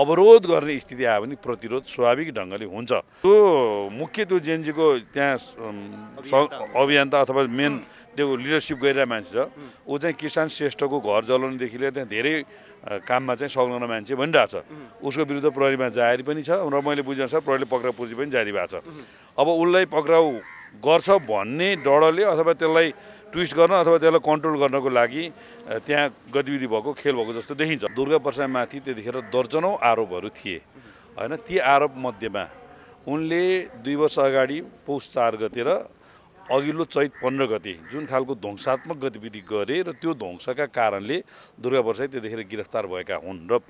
अवरोध गर्ने स्थिति आयो भने प्रतिरोध स्वाभाविक ढङ्गले हुन्छ। त्यो मुख्य त्यो जेएनजीको त्यहाँ अभियन्ता अथवा मेन त्यो लिडरसिप गरिरहेको मान्छे छ, ऊ चाहिँ किसान श्रेष्ठको घर जलाउनेदेखि लिएर त्यहाँ धेरै काममा चाहिँ संलग्न मान्छे भनिरहेछ। उसको विरुद्ध प्रहरीमा जारी पनि छ र मैले बुझेअनुसार प्रहरीले पक्राउ पुर्जी पनि जारी भएको छ। अब उसलाई पक्राउ गर्छ भन्ने डरले अथवा त्यसलाई ट्विस्ट गर्न अथवा त्यसलाई कन्ट्रोल गर्नको लागि त्यहाँ गतिविधि भएको खेल भएको जस्तो देखिन्छ। दुर्गाप्रसादमाथि त्यतिखेर दर्जनौँ आरोपहरू थिए होइन। ती आरोप मध्येमा उनले 2 वर्ष अगाडि पौष 4 गते र अघिल्लो चैत 15 गते जुन खालको ध्वंसात्मक गतिविधि गरे र त्यो ध्वंसका कारणले दुर्गाप्रसाद त्यतिखेर गिरफ्तार भएका हुन् र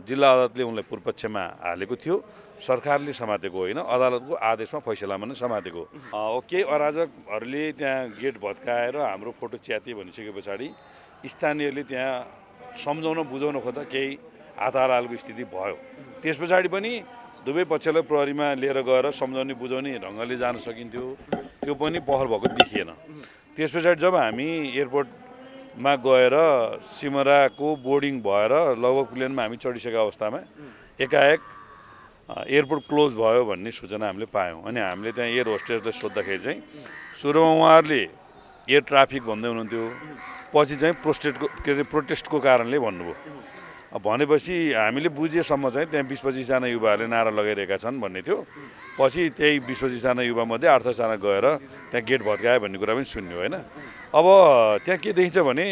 जिल्ला अदालतले उनलाई पूर्वपक्षमा हालेको थियो। सरकारले समातेको होइन, अदालतको आदेशमा फैसलामा नै समातेको। केही अराजकहरूले त्यहाँ गेट भत्काएर हाम्रो फोटो च्याते भनिसके पछाडि स्थानीयले त्यहाँ सम्झाउन बुझाउन खोज्दा केही हात हालको स्थिति भयो। त्यस पछाडि पनि दुवै पक्षलाई प्रहरीमा लिएर गएर सम्झाउने बुझाउने ढङ्गले जान सकिन्थ्यो, त्यो पनि पहल भएको देखिएन। त्यस पछाडि जब हामी एयरपोर्टमा गएर सिमराको बोर्डिङ भएर लगभग प्लेनमा हामी चढिसकेका अवस्थामा एकाएक एयरपोर्ट क्लोज भयो भन्ने सूचना हामीले पायौँ। अनि हामीले त्यहाँ एयर होस्टेसलाई सोद्धाखेरि चाहिँ सुरुमा उहाँहरूले एयर ट्राफिक भन्दै हुनुहुन्थ्यो, पछि चाहिँ प्रोटेस्टको कारणले भन्नुभयो। भनेपछि हामीले बुझेसम्म चाहिँ त्यहाँ 20-25 जना युवाहरूले नारा लगाइरहेका छन् भन्ने थियो। पछि त्यही 20-25 जना युवामध्ये 8-10 जना गएर त्यहाँ गेट भत्कायो भन्ने कुरा पनि सुन्यो होइन। अब त्यहाँ के देखिन्छ भने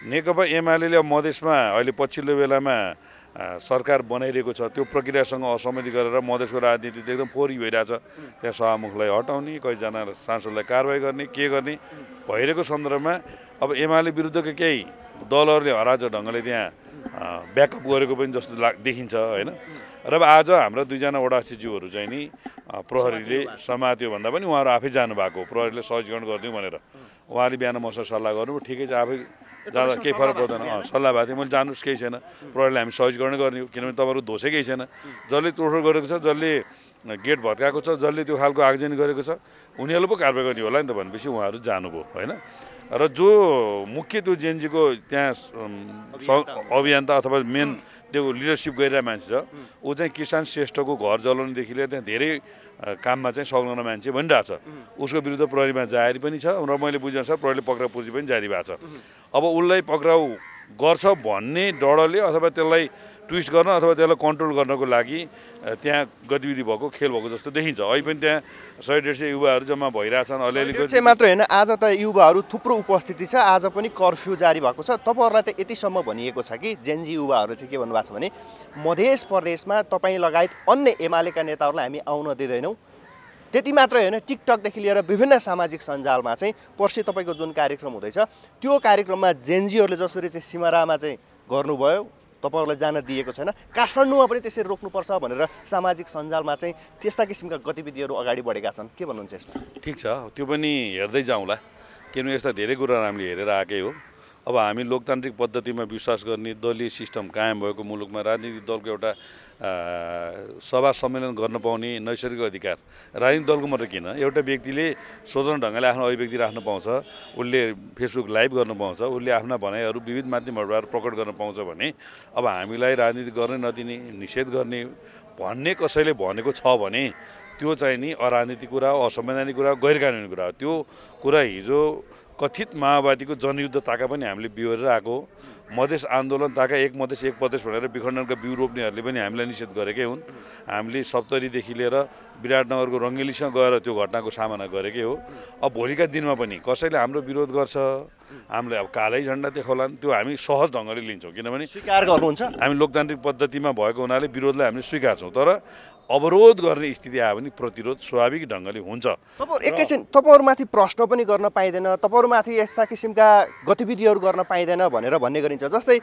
नेकपा एमाले मधेसमा अहिले पछिल्लो बेलामा सरकार बनाइरहेको छ, त्यो प्रक्रियासँग असहमति गरेर मधेसको राजनीति एकदम फोहोरी भइरहेछ। त्यहाँ सभामुखलाई हटाउने, कतिजना सांसदलाई कारवाही गर्ने, के गर्ने भइरहेको सन्दर्भमा अब एमाले विरुद्धको केही दलहरूले अराजक ढङ्गले त्यहाँ ब्याकअप गरेको पनि जस्तो देखिन्छ होइन। र आज हाम्रा 2 जना वडा सचिवहरू चाहिँ नि प्रहरीले समात्यो भन्दा पनि उहाँहरू आफै जानुभएको, प्रहरीले सहजीकरण गरिदिउँ भनेर। उहाँले बिहान मसँग सल्लाह गर्नु, ठिकै छ आफै जाँदा केही फरक पर्दैन, सल्लाह भएको थियो। मैले जानुहोस् केही छैन, प्रहरीले हामी सहजीकरण गर्ने हो, किनभने तपाईँहरू दोषै केही छैन। जसले तोडफोड गरेको छ, जसले गेट भत्काएको छ, जसले त्यो खालको आगजनी गरेको छ, उनीहरूले पो कारवाही गर्ने होला नि त भनेपछि उहाँहरू जानुभयो होइन। र जो मुख्य त्यो जेएनजीको त्यहाँ अभियन्ता अथवा मेन त्यो लिडरसिप गरिरहेको मान्छे छ, ऊ चाहिँ किसान श्रेष्ठको घर जलाउनेदेखि लिएर त्यहाँ धेरै काममा चाहिँ संलग्न मान्छे भनिरहेछ। उसको विरुद्ध प्रहरीमा जारी पनि छ र मैले बुझेअनुसार प्रहरीले पक्राउ पुर्जी पनि जारी भएको छ। अब उसलाई पक्राउ गर्छ भन्ने डरले अथवा त्यसलाई ट्विस्ट गर्न अथवा त्यसलाई कन्ट्रोल गर्नको लागि त्यहाँ गतिविधि भएको खेल भएको जस्तो देखिन्छ। अहिले पनि त्यहाँ 100-150 युवाहरू जम्मा भइरहेछन्। अलिअलि मात्र होइन, आज त युवाहरू थुप्रो उपस्थिति छ। आज पनि कर्फ्यू जारी भएको छ। तपाईँहरूलाई त यतिसम्म भनिएको छ कि जेएनजी युवाहरू चाहिँ के भन्नुभएको छ भने मध्य प्रदेशमा तपाईँ लगायत अन्य एमालेका नेताहरूलाई हामी आउन दिँदैनौँ। त्यति मात्रै होइन, टिकटकदेखि लिएर विभिन्न सामाजिक सञ्जालमा चाहिँ पर्सि तपाईँको जुन कार्यक्रम हुँदैछ त्यो कार्यक्रममा जेएनजीहरूले जसरी चाहिँ सिमरामा चाहिँ गर्नुभयो, तपाईँहरूलाई जान दिएको छैन, काठमाडौँमा पनि त्यसरी रोक्नुपर्छ भनेर सामाजिक सञ्जालमा चाहिँ त्यस्ता किसिमका गतिविधिहरू अगाडि बढेका छन्। के भन्नुहुन्छ यसमा? ठिक छ, त्यो पनि हेर्दै जाउँला, किनभने यस्ता धेरै कुरा हामीले हेरेर आएकै हो। अब हामी लोकतान्त्रिक पद्धतिमा विश्वास गर्ने, दलीय सिस्टम कायम भएको मुलुकमा राजनीतिक दलको एउटा सभा सम्मेलन गर्न पाउने नैसर्गिक अधिकार राजनीतिक दलको मात्र किन, एउटा व्यक्तिले स्वतन्त्र ढङ्गले आफ्नो अभिव्यक्ति राख्न पाउँछ, उसले फेसबुक लाइभ गर्न पाउँछ, उसले आफ्ना भनाइहरू विविध माध्यमहरूबाट प्रकट गर्न पाउँछ भने अब हामीलाई राजनीति गर्ने नदिने, निषेध गर्ने भन्ने कसैले भनेको छ भने त्यो चाहिँ नि अराजनीतिक कुरा हो, असंवैधानिक कुरा हो, गैर कानुनी कुरा हो। त्यो कुरा हिजो कथित माओवादीको जनयुद्ध ताका पनि हामीले बिहोरेर आएको, मधेस आन्दोलन ताका एक मधेस एक प्रदेश भनेर विखण्डनका बिउ रोप्नेहरूले पनि हामीलाई निषेध गरेकै हुन्। हामीले सप्तरीदेखि लिएर विराटनगरको रङ्गेलीसँग गएर त्यो घटनाको सामना गरेकै हो। अब भोलिका दिनमा पनि कसैले हाम्रो विरोध गर्छ, हामीले अब कालै झन्डा देखाउलान्, त्यो हामी सहज ढङ्गले लिन्छौँ, किनभने स्वीकार गर्नुहुन्छ। हामी लोकतान्त्रिक पद्धतिमा भएको हुनाले विरोधलाई हामीले स्वीकार्छौँ। तर अवरोध गर्ने स्थिति आयो भने प्रतिरोध स्वाभाविक ढङ्गले हुन्छ। एकैछिन तपाईँहरूमाथि प्रश्न पनि गर्न पाइँदैन, तपाईँहरूमाथि यस्ता किसिमका गतिविधिहरू गर्न पाइँदैन भनेर भन्ने गरिन्छ। जस्तै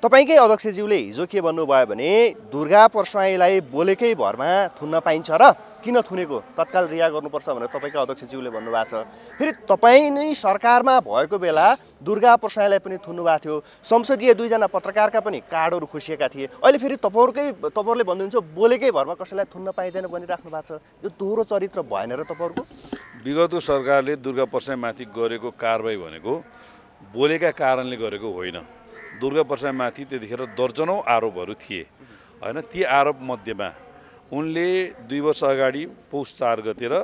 तपाईँकै अध्यक्षज्यूले हिजो के भन्नुभयो भने दुर्गा परसाईलाई बोलेकै भरमा थुन्न पाइन्छ र किन थुनेको तत्काल रिहा गर्नुपर्छ भनेर तपाईँकै अध्यक्षज्यूले भन्नुभएको छ। फेरि तपाईँ नै सरकारमा भएको बेला दुर्गा परसाईलाई पनि थुन्नुभएको थियो, संसदीय 2 जना पत्रकारका पनि कार्डहरू खुसिएका थिए। अहिले फेरि तपाईँहरूले भन्नुहुन्छ बोलेकै भरमा कसैलाई थुन्न पाइँदैन भनिराख्नु भएको छ। यो दोहोरो चरित्र भएन र तपाईँहरूको? विगतको सरकारले दुर्गा परसाईमाथि गरेको कारबाही भनेको बोलेका कारणले गरेको होइन। दुर्गा परसाईमाथि त्यतिखेर दर्जनौँ आरोपहरू थिए होइन ती आरोप मध्येमा उनले 2 वर्ष अगाडि पौष 4 गते र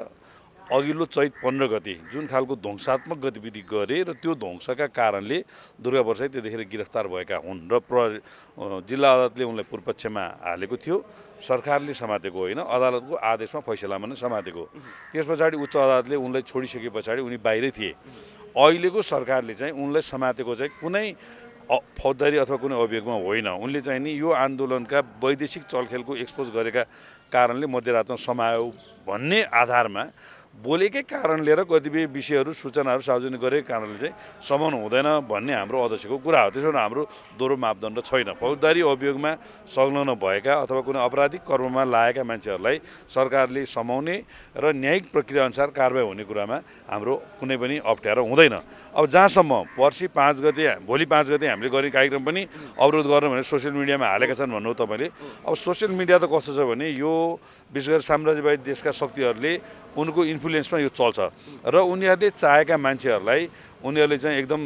अघिल्लो चैत 15 गते जुन खालको ध्वंसात्मक गतिविधि गरे र त्यो ध्वंसका कारणले दुर्गा प्रसाद त्यतिखेर गिरफ्तार भएका हुन् र जिल्ला अदालतले उनलाई पूर्वपक्षमा हालेको थियो। सरकारले समातेको होइन, अदालतको आदेशमा फैसलामा नै समातेको। त्यस पछाडि उच्च अदालतले उनलाई छोडिसके पछाडि उनी बाहिरै थिए। अहिलेको सरकारले चाहिँ उनलाई समातेको चाहिँ कुनै फौजदारी अथवा कुनै अभियोगमा होइन। उनले चाहिँ नि यो आन्दोलनका वैदेशिक चलखेलको एक्सपोज गरेका कारणले मध्यरातमा समायो भन्ने आधारमा बोलेकै कारणले र कतिपय विषयहरू सूचनाहरू सार्वजनिक गरेको कारणले चाहिँ समाउनु हुँदैन भन्ने हाम्रो अध्यक्षको कुरा हो। त्यसो भने हाम्रो दोहोरो मापदण्ड छैन। फौजदारी अभियोगमा संलग्न भएका अथवा कुनै आपराधिक कर्ममा लागेका मान्छेहरूलाई सरकारले समाउने र न्यायिक प्रक्रियाअनुसार कारबाही हुने कुरामा हाम्रो कुनै पनि अप्ठ्यारो हुँदैन। अब जहाँसम्म पर्सि 5 गते भोलि 5 गते हामीले गर्ने कार्यक्रम पनि अवरोध गर्न भनेर सोसियल मिडियामा हालेका छन् भन्नु तपाईँले। अब सोसियल मिडिया त कस्तो छ भने यो विशेष गरी साम्राज्यवादी देशका शक्तिहरूले उनको इन्फ्लुएन्समा यो चल्छ र उनीहरूले चाहेका मान्छेहरूलाई उनीहरूले चाहिँ एकदम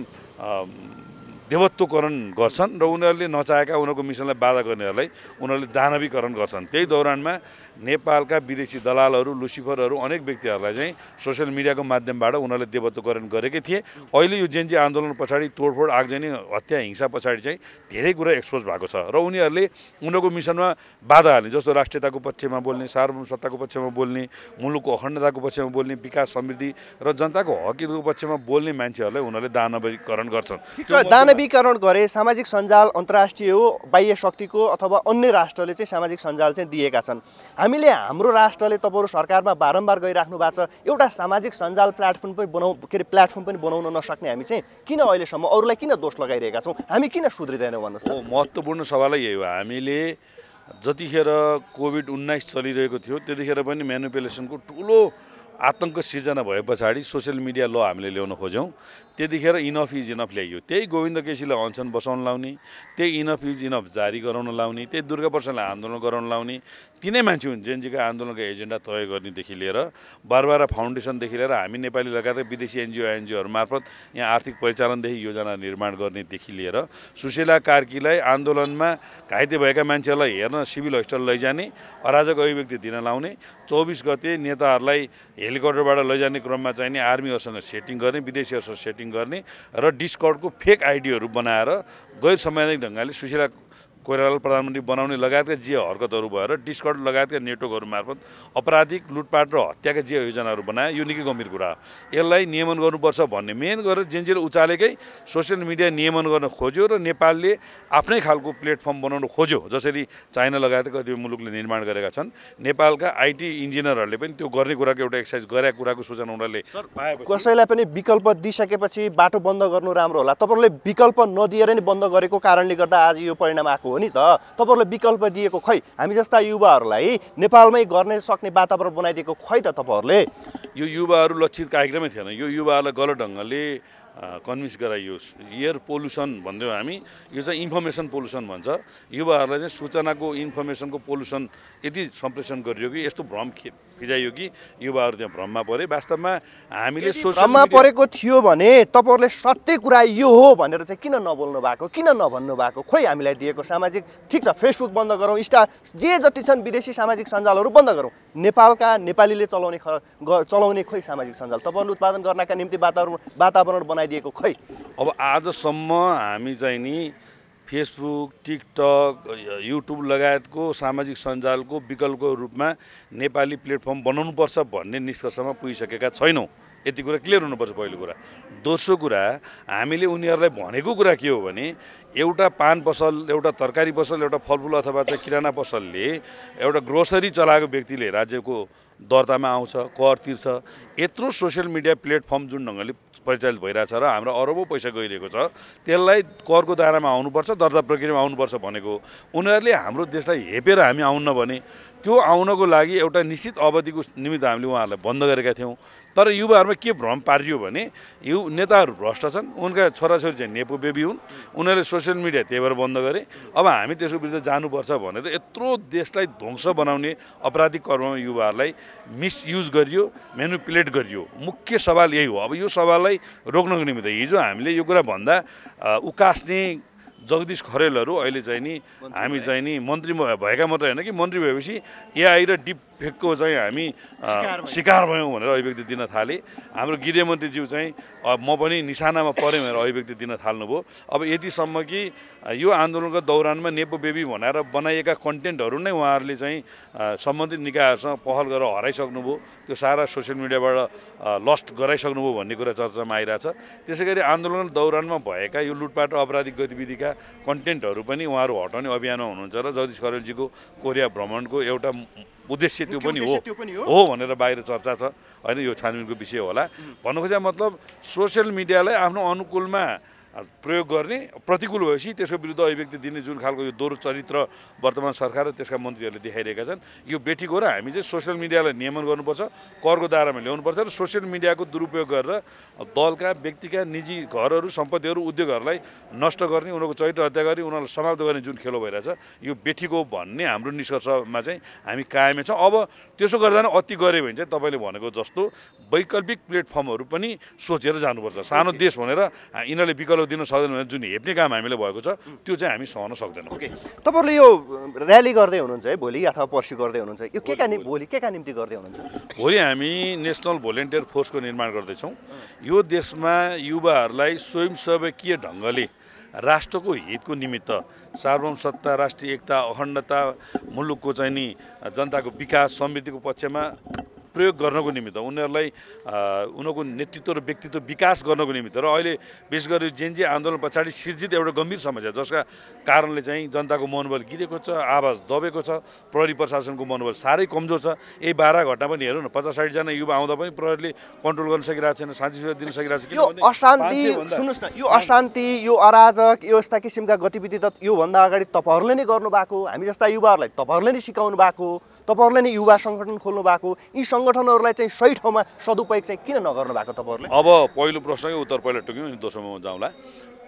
देवत्वकरण गर्छन् र उनीहरूले नचाहेका उनीहरूको मिसनलाई बाधा गर्नेहरूलाई उनीहरूले दानवीकरण गर्छन्। त्यही दौरानमा नेपालका विदेशी दलालहरू लुसिफरहरू अनेक व्यक्तिहरूलाई चाहिँ सोसियल मिडियाको माध्यमबाट उनीहरूले देवत्वकरण गरेकै थिए। अहिले यो जेनजी आन्दोलन पछाडि तोडफोड आगजनी हत्या हिंसा पछाडि चाहिँ धेरै कुरा एक्सपोज भएको छ र उनीहरूले उनीहरूको मिसनमा बाधा हाल्ने जस्तो राष्ट्रियताको पक्षमा बोल्ने, सार्वभौम सत्ताको पक्षमा बोल्ने, मुलुकको अखण्डताको पक्षमा बोल्ने, विकास समृद्धि र जनताको हकको पक्षमा बोल्ने मान्छेहरूलाई उनीहरूले दानवीकरण गर्छन्। दानवीकरण गरे सामाजिक सञ्जाल अन्तर्राष्ट्रिय हो, बाह्य शक्तिको अथवा अन्य राष्ट्रले चाहिँ सामाजिक सञ्जाल चाहिँ दिएका छन्। हामीले हाम्रो राष्ट्रले तपाईँहरू सरकारमा बारम्बार गइराख्नु भएको छ, एउटा सामाजिक सञ्जाल प्लेटफर्म पनि बनाउन नसक्ने हामी चाहिँ किन अहिलेसम्म अरूलाई किन दोष लगाइरहेका छौँ? हामी किन सुध्रिँदैनौँ भन्नुहोस् त? महत्त्वपूर्ण सवालै यही हो। हामीले जतिखेर कोभिड-19 चलिरहेको थियो त्यतिखेर पनि म्यानिपुलेसनको ठुलो आतङ्क सिर्जना भए पछाडि सोसियल मिडिया ल हामीले ल्याउन खोज्यौँ। त्यतिखेर इनफ इज इनफ ल्याइयो। त्यही गोविन्द केसीलाई अनसन बसाउन लाउने, त्यही इनफ इज इनफ जारी गराउन लाउने, त्यही दुर्गा प्रसादलाई आन्दोलन गराउन लाउने तिनै मान्छे हुन् जेनजीका आन्दोलनका एजेन्डा तय गर्नेदेखि लिएर बारबारा फाउन्डेसनदेखि लिएर हामी नेपाली लगायत विदेशी एनजिओ मार्फत यहाँ आर्थिक परिचालनदेखि योजना निर्माण गर्नेदेखि लिएर सुशीला कार्कीलाई आन्दोलनमा घाइते भएका मान्छेहरूलाई हेर्न सिभिल हस्पिटल लैजाने, अराजक अभिव्यक्ति दिन लाउने, 24 गते नेताहरूलाई हेलिकप्टरबाट लैजाने क्रममा चाहिँ नि आर्मीहरूसँग सेटिङ गर्ने, विदेशीहरूसँग सेटिङ गर्ने र डिस्कर्डको फेक आइडीहरू बनाएर गैर संवैधानिक ढङ्गले सुशीला कोइरालालाई प्रधानमन्त्री बनाउने लगायतका जे हरकतहरू भएर डिस्कर्ड लगायतका नेटवर्कहरू मार्फत अपराधिक लुटपाट र हत्याका जे योजनाहरू बनाए यो निकै गम्भीर कुरा हो। यसलाई नियमन गर्नुपर्छ भन्ने मेन गरेर जेनजीले उचालेकै सोसियल मिडिया नियमन गर्न खोज्यो र नेपालले आफ्नै खालको प्लेटफर्म बनाउन खोज्यो। जसरी चाइना लगायत कतिपय मुलुकले निर्माण गरेका छन्, नेपालका आइटी इन्जिनियरहरूले पनि त्यो गर्ने कुराको एउटा एक्सर्साइज गरेका कुराको सूचना उनीहरूले पाएपछि कसैलाई पनि विकल्प दिइसकेपछि बाटो बन्द गर्नु राम्रो होला। तपाईँहरूले विकल्प नदिएर नै बन्द गरेको कारणले गर्दा आज यो परिणाम आएको हो नि त। तपाईँहरूले विकल्प दिएको खै, हामी जस्ता युवाहरूलाई नेपालमै गर्ने सक्ने वातावरण बनाइदिएको खै त तपाईँहरूले? यो युवाहरू लक्षित कार्यक्रमै थिएन। यो युवाहरूलाई गलत ढङ्गले कन्भिन्स गराइयो। एयर पोल्युसन भन्दैछौँ हामी, यो चाहिँ इन्फर्मेसन पोल्युसन भन्छ। युवाहरूलाई चाहिँ सूचनाको इन्फर्मेसनको पोल्युसन यति सम्प्रेषण गरियो कि यस्तो भ्रम फिजाइयो कि युवाहरू त्यहाँ भ्रममा परे। वास्तवमा हामीले भ्रममा परेको थियो भने तपाईँहरूले सत्य कुरा यो हो भनेर चाहिँ किन नबोल्नु भएको, किन नभन्नु भएको? खोइ हामीलाई दिएको सामाजिक ठिक छ, फेसबुक बन्द गरौँ, जे जति छन् विदेशी सामाजिक सञ्जालहरू बन्द गरौँ, नेपालका नेपालीले चलाउने खोइ सामाजिक सञ्जाल तपाईँहरूले उत्पादन गर्नका निम्ति वातावरण बनाइदिएको खै? अब आजसम्म हामी चाहिँ नि फेसबुक, टिकटक, युट्युब लगायतको सामाजिक सञ्जालको विकल्पको रूपमा नेपाली प्लेटफर्म बनाउनुपर्छ भन्ने निष्कर्षमा पुगिसकेका छैनौँ। यति कुरा क्लियर हुनुपर्छ पहिलो कुरा। दोस्रो कुरा, हामीले उनीहरूलाई भनेको कुरा के हो भने एउटा पान पसल, एउटा तरकारी पसल, एउटा फलफुल अथवा चाहिँ किराना पसलले एउटा ग्रोसरी चलाएको व्यक्तिले राज्यको दर्तामा आउँछ, कर तिर्छ। यत्रो सोसियल मिडिया प्लेटफर्म जुन ढङ्गले परिचालित भइरहेछ र हाम्रो अरबौँ पैसा गइरहेको छ, त्यसलाई करको दायरामा आउनुपर्छ, दर्ता प्रक्रियामा आउनुपर्छ भनेको। उनीहरूले हाम्रो देशलाई हेपेर हामी आउन्न भने त्यो आउनको लागि एउटा निश्चित अवधिको निमित्त हामीले उहाँहरूलाई बन्द गरेका थियौँ। तर युवाहरूमा के भ्रम पारियो भने यो नेताहरू भ्रष्ट छन्, उनका छोराछोरी चाहिँ नेपो बेबी हुन्, उनीहरूले सोसियल मिडिया त्यही भएर बन्द गरे। अब हामी त्यसको विरुद्ध जानुपर्छ भनेर यत्रो देशलाई ध्वंस बनाउने अपराधिक कर्ममा युवाहरूलाई मिसयुज गरियो, म्यानिपुलेट गरियो। मुख्य सवाल यही हो। अब यो सवाललाई रोक्नको निमित्त हिजो हामीले यो कुरा भन्दा उकास्ने जगदीश खरेलहरू अहिले चाहिँ नि हामी चाहिँ नि मन्त्री भएका मात्रै होइन कि मन्त्री भएपछि एआई र डिप फेकको चाहिँ हामी शिकार भयौँ भनेर अभिव्यक्ति दिन थाले। हाम्रो गृहमन्त्रीज्यू चाहिँ म पनि निशानामा परेँ भनेर अभिव्यक्ति दिन थाल्नुभयो। अब यतिसम्म कि यो आन्दोलनको दौरानमा नेपो बेबी भनेर बनाइएका कन्टेन्टहरू नै उहाँहरूले चाहिँ सम्बन्धित निकायहरूसँग पहल गरेर हराइसक्नुभयो, त्यो सारा सोसियल मिडियाबाट लस्ट गराइसक्नुभयो भन्ने कुरा चर्चामा आइरहेछ। त्यसै गरी आन्दोलन दौरानमा भएका यो लुटपाट र अपराधिक गतिविधिका कन्टेन्टहरू पनि उहाँहरू हटाउने अभियानमा हुनुहुन्छ र जगदीश खरेलजीको कोरिया भ्रमणको एउटा उद्देश्य त्यो पनि हो भनेर बाहिर चर्चा छ होइन। यो छानबिनको विषय होला। भन्नु खोजेको मतलब सोसियल मिडियालाई आफ्नो अनुकूलमा प्रयोग गर्ने, प्रतिकूल भएपछि त्यसको विरुद्ध अभिव्यक्ति दिने जुन खालको यो दोहोरो चरित्र वर्तमान सरकार र त्यसका मन्त्रीहरूले देखाइरहेका छन्, यो बेठिक हो र हामी चाहिँ सोसियल मिडियालाई नियमन गर्नुपर्छ, करको दायरामा ल्याउनुपर्छ र सोसियल मिडियाको दुरुपयोग गरेर दलका व्यक्तिका निजी घरहरू, सम्पत्तिहरू, उद्योगहरूलाई नष्ट गर्ने, उनीहरूको चरित्र हत्या गर्ने, उनीहरूलाई समाप्त गर्ने जुन खेलो भइरहेछ यो बेठिक हो भन्ने हाम्रो निष्कर्षमा चाहिँ हामी कायमै छौँ। अब त्यसो गर्दा नै अति गऱ्यो भने चाहिँ तपाईँले भनेको जस्तो वैकल्पिक प्लेटफर्महरू पनि सोचेर जानुपर्छ। सानो देश भनेर यिनीहरूले विकल्प दिन सक्दैन भने जुन हेप्ने काम हामीले भएको छ त्यो चाहिँ हामी सहन सक्दैनौँ। ओके, तपाईँहरूले यो र्याली गर्दै हुनुहुन्छ है भोलि अथवा पर्सि गर्दै हुनुहुन्छ, यो भोलि के का निम्ति गर्दै हुनुहुन्छ? भोलि हामी नेसनल भोलिन्टियर फोर्सको निर्माण गर्दैछौँ। यो देशमा युवाहरूलाई स्वयंसेवकीय ढङ्गले राष्ट्रको हितको निमित्त सार्वभौम सत्ता, राष्ट्रिय एकता, अखण्डता, मुलुकको चाहिँ नि जनताको विकास समृद्धिको पक्षमा प्रयोग गर्नको निमित्त, उनीहरूलाई उनीहरूको नेतृत्व र व्यक्तित्व विकास गर्नको निमित्त र अहिले विशेष गरी जेनजी आन्दोलन पछाडि सिर्जित एउटा गम्भीर समस्या जसका कारणले चाहिँ जनताको मनोबल गिरेको छ, आवाज दबेको छ, प्रहरी प्रशासनको मनोबल साह्रै कमजोर छ। यही 12 घटना पनि हेरौँ न, 50-60 जना युवा आउँदा पनि प्रहरीले कन्ट्रोल गर्न सकिरहेको छैन, शान्ति सुरक्षा दिन सकिरहेको छैन। यो अशान्ति, सुन्नुहोस् न, यो अशान्ति, यो अराजक, यो यस्ता किसिमका गतिविधि त योभन्दा अगाडि तपाईँहरूले नै गर्नुभएको, हामी जस्ता युवाहरूलाई तपाईँहरूले नै सिकाउनु भएको, तपाईँहरूले नै युवा सङ्गठन खोल्नु भएको, यी सङ्गठनहरूलाई चाहिँ सही ठाउँमा सदुपयोग चाहिँ किन नगर्नु भएको तपाईँहरूले? अब पहिलो प्रश्नकै उत्तर पहिला टुक्यौँ अनि दोस्रोमा जाउँला।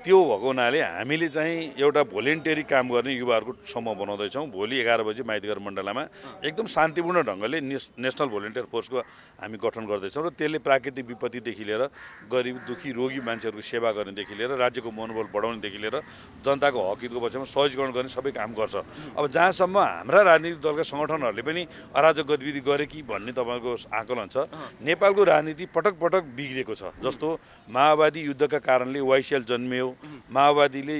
त्यो भएको हुनाले हामीले चाहिँ एउटा भोलिन्टियरी काम गर्ने युवाहरूको समूह बनाउँदैछौँ। भोलि 11 बजी माइतीघर मण्डलामा एकदम शान्तिपूर्ण ढङ्गले नेसनल भोलिन्टियर फोर्सको हामी गठन गर्दैछौँ र त्यसले प्राकृतिक विपत्तिदेखि लिएर गरिब दुःखी रोगी मान्छेहरूको सेवा गर्नेदेखि लिएर राज्यको मनोबल बढाउनेदेखि लिएर जनताको हक हितको पक्षमा सहजीकरण गर्ने सबै काम गर्छ। अब जहाँसम्म हाम्रा राजनीतिक दलका सङ्गठनहरूले पनि अराजक गतिविधि गरे कि भन्ने तपाईँको आकलन छ, नेपालको राजनीति पटक पटक बिग्रेको छ। जस्तो माओवादी युद्धका कारणले वाइसिएल जन्मियो, माओवादीले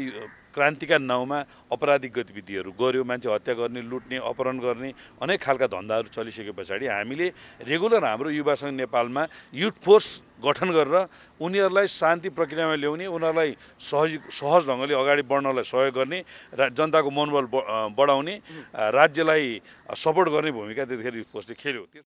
क्रान्तिका नाउँमा अपराधिक गतिविधिहरू गर्यो, मान्छे हत्या गर्ने, लुट्ने, अपहरण गर्ने अनेक खालका धन्दाहरू चलिसके पछाडि हामीले रेगुलर हाम्रो युवासँग नेपालमा युथ फोर्स गठन गरेर उनीहरूलाई शान्ति प्रक्रियामा ल्याउने, उनीहरूलाई सहज ढङ्गले अगाडि बढ्नलाई सहयोग गर्ने, जनताको मनोबल बढाउने, राज्यलाई सपोर्ट गर्ने भूमिका त्यतिखेर युथ फोर्सले खेल्यो।